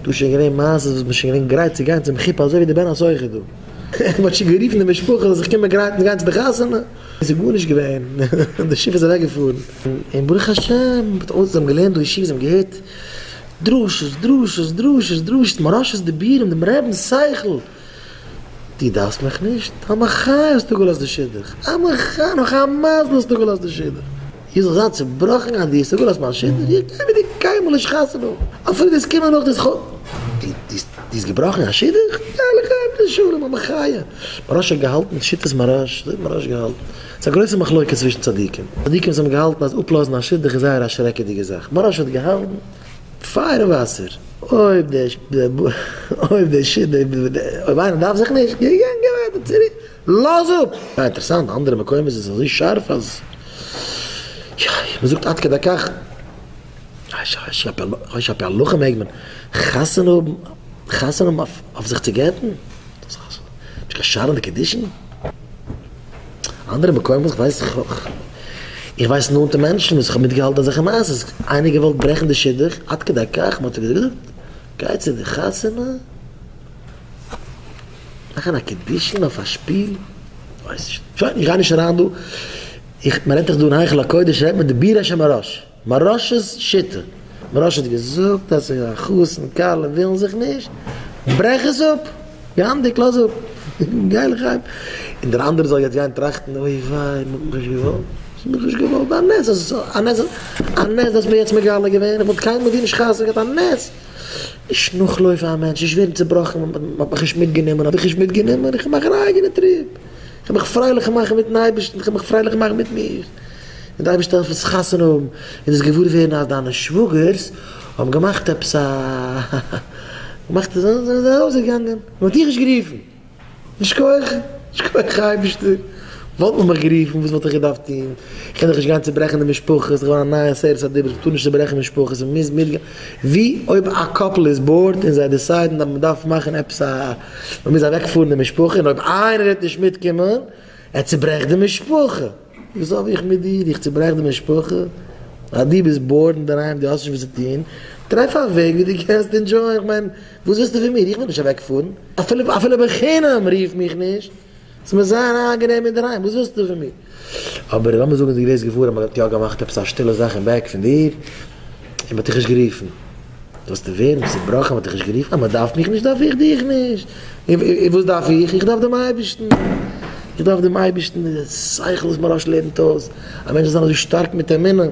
דא איז שוין געווען מעשות וואס מ'איז שוין געווען גרייט צו גיין צום חופה אזוי ווי די בן הסוחר דא. מ'האט שוין גערופן די משפחה זאל זיך קומען גרייטן גיין צו די חתונה. עס איז גארנישט געווען, די שיף איז אוועק געפארן. און ברוך השם, זיי האבן געלערנט דא אין ישיבה, זיי האבן געהערט דרשות, דרשות, דרשות, דרשות, מוהראש'ס דיבורים, דעם רבינ'ס שכל. דו דארפסט מיך נישט? א מחיה האסטו געלאזט די שידוך! א מחיה! נאך א מזל האסטו געלאזט די שידוך! איך זאל זיין צובראכן אז דו האסט אפגעלאזט מיין שידוך? איך גיי מיט דיר קיינמאל נישט חתונה האבן! אפילו דו וועסט קומען נאך דאס ח. דו האסט געבראכן א שידוך? גיי לחיים לשלום! א מחיה! מוהראש האט געהאלטן שיטת מוהראש, אזוי האט מוהראש געהאלטן. ס'איז א גרויסע מחלוקת צווישן צדיקים. צדיקים וואס האבן געהאלטן אז אפלאזן א שידוך איז זייער א שרעקעדיגע זאך. מוהראש האט געהאלטן. פייער און וואסער. אויב דער אויב דער שידוך אויב איינער דארף זיך נישט גיי גיי ווייטער צוריק לאז אפ. אה אינטערעסאנט אנדערע מקומות איז עס אזוי שארף אז יא מען זאגט עד כדי כך כ'ווייס על פי הלכה מעג מען חתונה האבן חתונה האבן אויף זיך צו גט'ן? נישט קיין שאלה אין די קידושין? אנדערע מקומות כ'ווייס איך ווייס נאנטע מענטשן וואס איך האב מיטגעהאלטן אזעלכע מעשות, איינער געוואלט ברעכן די שידוך עד כדי כך מ'האט אים געזאגט גיי צו די חתונה מאכן א קידושין אויף א שפיל, כ'ווייס נישט, שוין איך גיי נישט אריין דא, איך מ'רעדט דאך דא אין היכל הקודש רעדט מען די בירא שם הראש. מוהראש'ס שיטה, מוהראש האט געזאגט אז א חתן כלה ווילן זיך נישט, ברעך עס אפ! גענדיגט, לאז אפ! גיי לחיים! און דער אנדערער זאל יעצט גיין טראכטן, אוי וויי, מען האט מיך נישט געוואלט, מען האט מיך נישט געוואלט, א נס אז א נס א נס דו האסט מיר יעצט מגלה געווען, איך וואלט קיינמאל מיט דיר נישט חתונה געהאט, א נס! נישט נאכלויפן א מענטש, נישט ווערן צעבראכן, מען האט מיך נישט מיטגענומען, האט דיך נישט מיטגענומען, איך מאך אן אייגענע trip, איך וועל מיך פרייליך מאכן מיטן אייבערשטן, איך וועל מיך פרייליך מאכן מיט מיר. און די אייבערשטער העלפן זיך חתונה האבן, און דאס געוואר ווערן אז דיינע שוואגערס האבן געמאכט עפעס א געמאכט זענען זיי ארויסגעגאנגען, מען האט דיך נישט גערופן, נישט כח, נישט כח אייבערשטער, וואלט מען מיך גערופן וואס וואלט איך געדארפט טון, איך קען דאך נישט גיין צוברעכן די משפחות, איך בין א נייע עשרת הדיברות, מען טאר נישט צוברעכן משפחות, מען מוז מיטגיין, ווי אויב א couple איז bored און זיי decide ן אז מען דארף מאכן עפעס א, מען מוז אוועקפארן די משפחה, און אויב איינער וועט נישט מיטקומען, ער צוברעכט די משפחה. וואס האב איך מיט דיר? איך צוברעך די משפחה? אז דו ביסט bored אינדערהיים, דו האסט נישט וואס צו טון, טרעף א וועג ווי דו קענסט enjoy ען, איך מיין, וואס ווילסטו פון מיר? איך וויל נישט אוועקפארן, אפילו אפילו בחינם רוף מיך נישט, ס'איז מיר זייער איינגענעם אינדערהיים, וואס ווילסטו פון מיר? אבער לאמיר זאגן דו ווערסט געוואר אז מען האט יא געמאכט עפעס א שטילע זאך אין back פון דיר, און מען האט דיך נישט גערופן. זאלסטו ווערן צובראכן מען האט דיך נישט גערופן, אז מען דארף מיך נישט דארף איך דיך נישט, און וואס דארף איך? איך דארף דעם אייבערשטן, איך דארף דעם אייבערשטן, די שכל וואס מוהראש לערנט אויס, א מענטש זאל זיין אזוי שטארק מיט אמונה.